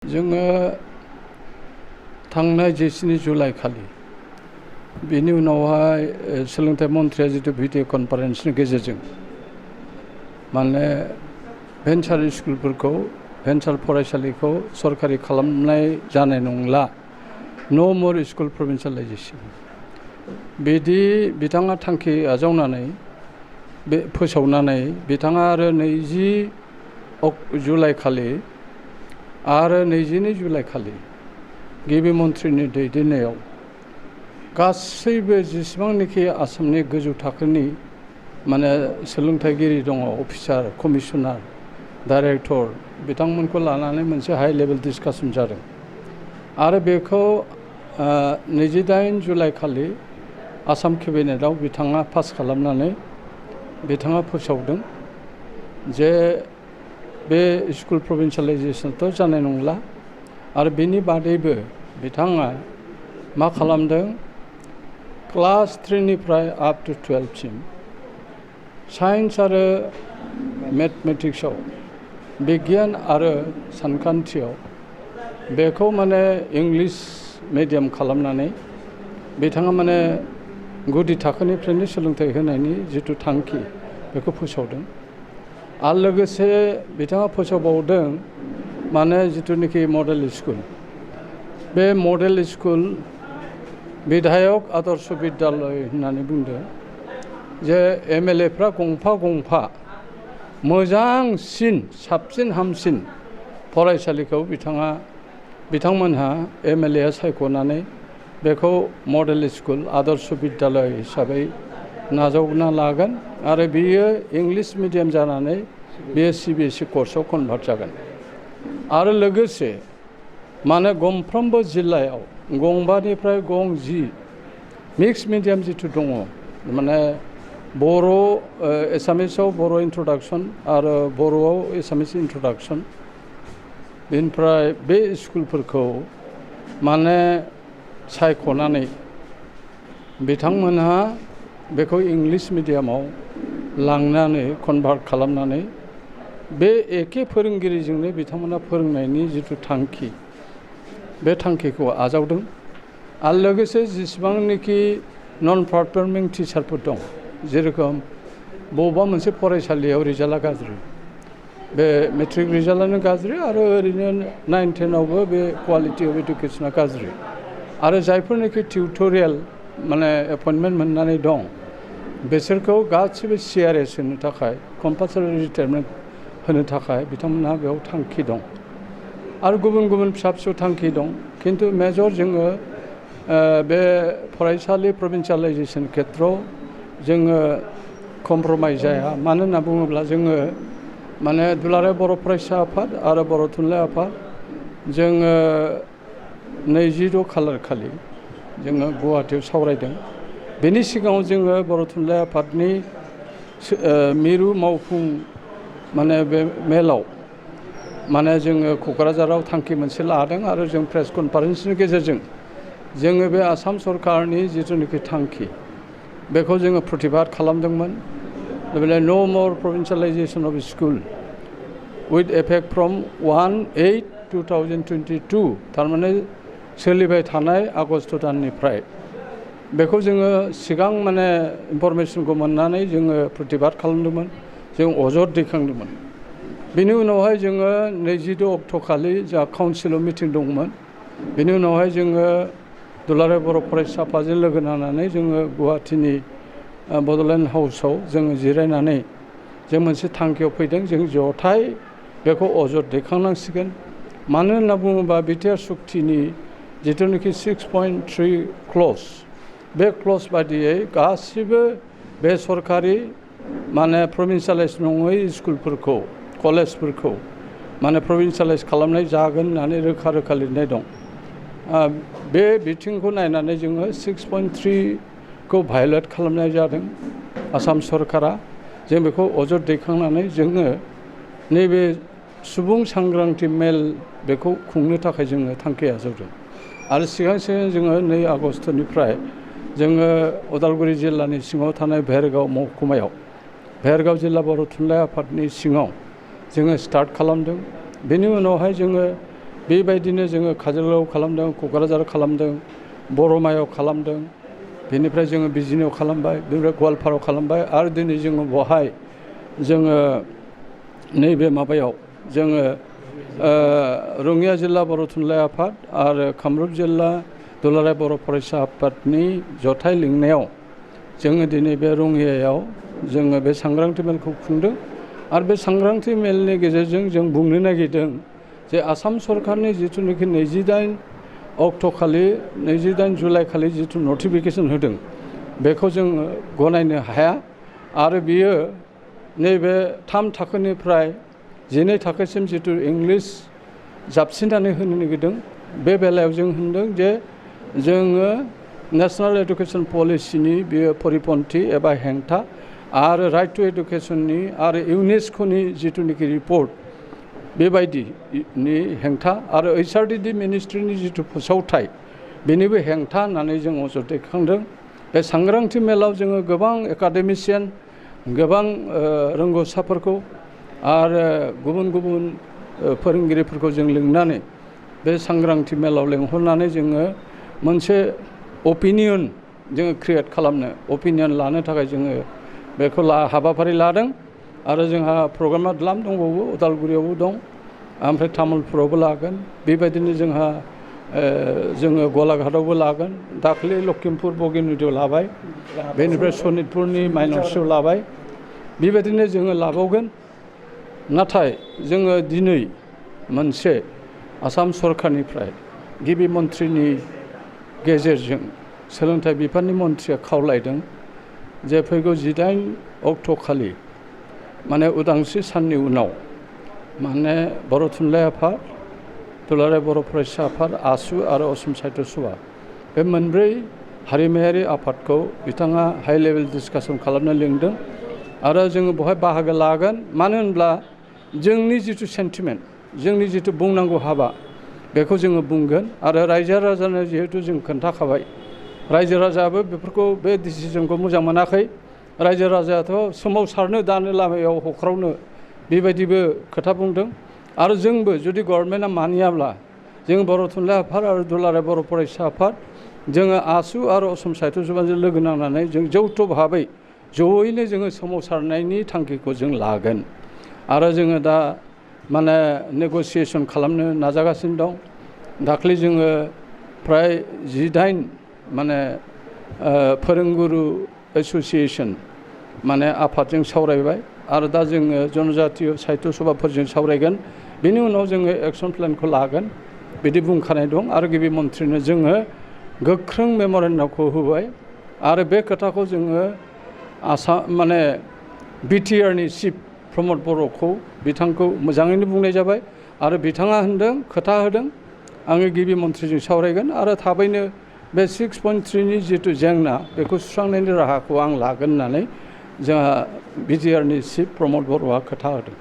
जोङो थांनाय 17 जुलाइ खालि बेनि उनावहाय सोलोंथाइ मन्थ्रिया जितु भिडिअ कनफारेन्सनि गेजेरजों माने भेन्सार स्कुलफोरखौ भेन्सार फरायसालिखौ सरकारि खालामनाय जानाय नंला, नो मोर स्कुल प्रभिन्सियेलाइजेसन बिदि बिथाङा थांखि आजावनानै बे फोसावनानै बिथाङा आरो 20 जुलाइ खालि आरो 22 जुलाइ खालि गिबि मन्थ्रिनि दैदेननायाव गासैबो जेसेबांनाखि आसामनि गोजौ थाखोनि माने सोलोंथाइगिरि दङ, अफिसार, कमिसनार, डाइरेक्टर बिथांमोनखौ लानानै मोनसे हाइ लेभेल डिसकासन जादों आरो बेखौ 28 जुलाइ खालि आसाम केबिनेटआव बिथाङा पास खालामनानै बिथाङा फोसावदों जे बे स्कुल प्रभिन्सियेलाइजेसनथ' जानाय नंला आरो बेनि बादैबो बिथाङा मा खालामदों, क्लास 3 निफ्राय आप टु 12 सिम साइन्स आरो मेथमेटिक्सआव बिगियान आरो सानखान्थियाव बेखौ माने इंलिश मिडियाम खालामनानै बिथाङा माने गुदि थाखोनिफ्रायनो सोलोंथाइ होनायनि जिथु थांखि बेखौ फोसावदों आरो लोगोसे बिथाङा फोसावबावदों माने जिथुनिखि मडेल स्कुल, बे मडेल स्कुल बिधायक आदर्श बिद्यालय होननानै बुंदों जे एमएलएफ्रा गंफा गंफा मोजांसिन साबसिन हामसिन फरायसालिखौ बिथांमोनहा एमएलएआ सायख'नानै बेखौ मडेल स्कुल आदर्श बिद्यालय हिसाबै नाजावना लागोन आरो बियो इंलिश मिडियाम जानानै बेयो सिबिएसइ कर्सआव कनभार्ट जागोन आरो लोगोसे माने गंफ्रोमबो जिल्लायाव गंबानिफ्राय गं 10 मिक्स मिडियाम जिथु दङ, माने बर' एसामिसाव बर' इन्ट्रडाक्सन आरो बर'आव एसामिस इन्ट्रडाक्सन, बेनिफ्राय बे स्कुलफोरखौ माने सायख'नानै बिथांमोनहा बेखौ इंलिश मिडियामाव लांनानै कनभार्ट खालामनानै बे एखे फोरोंगिरिजोंनो बिथांमोना फोरोंनायनि जिथु थांखि बे थांखिखौ आजावदों आरो लोगोसे जेसेबांनाखि नन पारफर्मिं टिचारफोर दं, जेरेखम बबेबा मोनसे फरायसालियाव रिजाल्टआ गाज्रि, बे मेट्रिक रिजाल्टआनो गाज्रि आरो ओरैनो 9, 10आवबो बे क्वालिटि अफ इडुकेसना गाज्रि आरो जायफोरनाखि टिउटरियेल माने एपइन्टमेन्ट मोननानै दं बिसोरखौ गासिबो CRS होनो थाखाय कम्पालसारि रिटायारमेन्ट होनो थाखाय बिथांमोनहा बेयाव थांखि दं आरो गुबुन गुबुन फिसा फिसौ थांखि दं, खिन्थु मेजर जोङो बे फरायसालि प्रभिन्सियेलाइजेसन खेथ्रआव जोङो कमप्रमाइज जाया। मानो होनना बुङोब्ला जोङो माने दुलाराय बर' फरायसा आफाद आरो बर' थुनलाइ आफाद जोङो 26 खालार खालि जोङो गुवाहाटीयाव सावरायदों। बेनि सिगाङाव जोङो बर' थुनलाइ आफादनि मिरु मावफुं माने बे मेलाव माने जोङो क'क्राझाराव थांखि मोनसे लादों आरो जों प्रेस कनफारेन्सनि गेजेरजों जोङो बे आसाम सरकारनि जिथुनिखि थांखि बेखौ जोङो प्रतिबाद खालामदोंमोन। बेबायदिनो no more provincialisation of school with effect from 1/8/2022 थारमाने सोलिबाय थानाय आगष्ट दाननिफ्राय बेखौ जोङो सिगां माने इनफरमेसनखौ मोननानै जोङो प्रतिबाद खालामदोंमोन, जों अजद दैखांदोंमोन। बेनि उनावहाय जोङो 26 अक्ट' खालि जोंहा काउन्सिलाव मिटिं दंमोन। बेनि उनावहाय जोङो दुलाराय बर' फरायसा आफादजों लोगो नांनानै जोङो गुवाहाटीनि बड'लेण्ड हाउसाव जोङो जिरायनानै जों मोनसे थांखियाव फैदों, जों जथाय बेखौ अजद दैखांनांसिगोन। मानो होनना बुङोबा बिटिआर सुक्तिनि जिथुनाखि 6.3 क्लज, बे क्लज बादियै गासिबो बे सरकारि माने प्रभिन्सियेलाइज नङै स्कुलफोरखौ कलेजफोरखौ माने प्रभिन्सियेलाइज खालामनाय जागोन होननानै रोखा रोखा लिरनाय दं। बे बिथिंखौ नायनानै जोङो 6.3 खौ भायलेट खालामनाय जादों आसाम सरकारा। जों बेखौ अजद दैखांनानै जोङो नैबे सुबुं सांग्रांथि मेल बेखौ खुंनो थाखाय जोङो थांखि आजावदों आरो सिगां जोङो 2 आगष्टनिफ्राय जोङो उदालगुरि जिल्लानि सिङाव थानाय भेरगाव महकुमायाव भेरगाव जिल्ला बर' थुनलाइ आफादनि सिङाव जोङो स्टार्ट खालामदों। बेनि उनावहाय जोङो बेबायदिनो जोङो काजोलगावआव खालामदों, क'क्राझार खालामदों, बरमायाव खालामदों, बेनिफ्राय जोङो बिजिनियाव खालामबाय, बेनिफ्राय गवालपारायाव खालामबाय आरो दिनै जोङो बहाय जोङो नैबे माबायाव जोङो रङिया जिल्ला बर' थुनलाइ आफाद आरो कामरुप जिल्ला दुलाराय बर' फरायसा आफादनि जथाय लिंनायाव जोङो दिनै बे रङियायाव जोङो बे सांग्रांथि मेलखौ खुंदों आरो बे सांग्रांथि मेलनि गेजेरजों जों बुंनो नागिरदों जे आसाम सरकारनि जिथुनाखि 28 अक्ट'खालि 28 जुलाइखालि जिथु नटिफिकेसन होदों बेखौ जोङो गनायनो हाया आरो बियो नैबे 3 थाखोनिफ्राय 12 थाखोसिम जिथु इंलिस जाबसिननानै होनो नागिरदों बे बेलायाव जों होनदों जे जोङो नेशनेल एडुकेशन पलिसिनि बेयो परिपन्थि एबा हेंथा आरो राइट टु एडुकेशननि आरो इउनेस्क'नि जिथुनाखि रिपर्ट बेबायदिनि हेंथा आरो HRDD मिनिस्ट्रिनि जिथु फोसावथाय बेनिबो हेंथा होननानै जों अजद दैखांदों। बे सांग्रांथि मेलाव जोङो गोबां एकाडेमिशियान गोबां रोंगौसाफोरखौ आरो गुबुन गुबुन फोरोंगिरिफोरखौ जों लिंनानै बे सांग्रांथि मेलाव लेंहरनानै जोङो मोनसे अपिनियन जोङो क्रियेट खालामनो अपिनियन लानो थाखाय जोङो बेखौ हाबाफारि लादों आरो जोंहा प्रग्रामा द्लाम दंबावो उदालगुरियावबो दं ओमफ्राय तामुलपुरावबो लागोन बेबायदिनो जोंहा जोङो गलाघाटआवबो लागोन दाख्लै लखिमपुर बगिबिलआव लाबाय बेनिफ्राय सनितपुरनि माइनसआव लाबाय बेबायदिनो जोङो लाबावगोन। नाथाय जोङो दिनै मोनसे आसाम सरकारनिफ्राय गिबि मन्थ्रिनि गेजेरजों सोलोंथाइ बिफाननि मन्थ्रिया खावलायदों जे फैगौ 18 अक्ट'खालि माने उदांस्रि साननि उनाव माने बर' थुनलाइ आफाद दुलाराय बर' फरायसा आफाद आसु आरो असम साहित्य सभा बे मोनब्रै हारिमायारि आफादखौ बिथाङा हाइ लेभेल डिसकासन खालामनो लिंदों आरो जोङो बेवहाय बाहागो लागोन। मानो होनब्ला जोंनि जिथु सेन्टिमेन्ट जोंनि जिथु बुंनांगौ हाबा बेखौ जोङो बुंगोन आरो रायजो राजानो जिहेतु जों खोन्थाखाबाय रायजो राजायाबो बेफोरखौ बे डिसिजनखौ मोजां मोनाखै। रायजो राजायाथ' सोमावसारनो दानो लामायाव हख्रावनो बेबायदिबो खोथा बुंदों आरो जोंबो जुदि गभर्नमेन्टआ मानियाब्ला जों बर' थुनलाइ आफाद आरो दुलाराय बर' फरायसा आफाद जोङो आसु आरो असम साहित्य सभाजों लोगो नांनानै जों जौथ' भाबै जयैनो जोङो सोमावसारनायनि थांखिखौ जों लागोन आरो जोङो दा माने नेगसियेसन खालामनो नाजागासिनो दं। दाख्लै जोङो फ्राय 18 माने फोरोंगुरु एस'सियेसन माने आफादजों सावरायबाय आरो दा जोङो जनजातीय साहित्य सभाफोरजों सावरायगोन बेनि उनाव जोङो एक्सन प्लेनखौ लागोन बिदि बुंखानाय दं आरो गिबि मन्थ्रिनो जोङो गोख्रों मेमरेन्डामखौ होबाय आरो बे खोथाखौ जोङो आसाम माने बिटिआरनि चिफ प्रमद बर'खौ बिथांखौ मोजाङैनो बुंनाय जाबाय आरो बिथाङा होनदों खोथा होदों आङो गिबि मन्थ्रिजों सावरायगोन आरो थाबैनो बे 6.3नि जिथु जेंना बेखौ सुस्रांनायनि राहाखौ आं लागोन होननानै जोंहा बिटिआरनि चिफ प्रमद बर'आ खोथा होदों।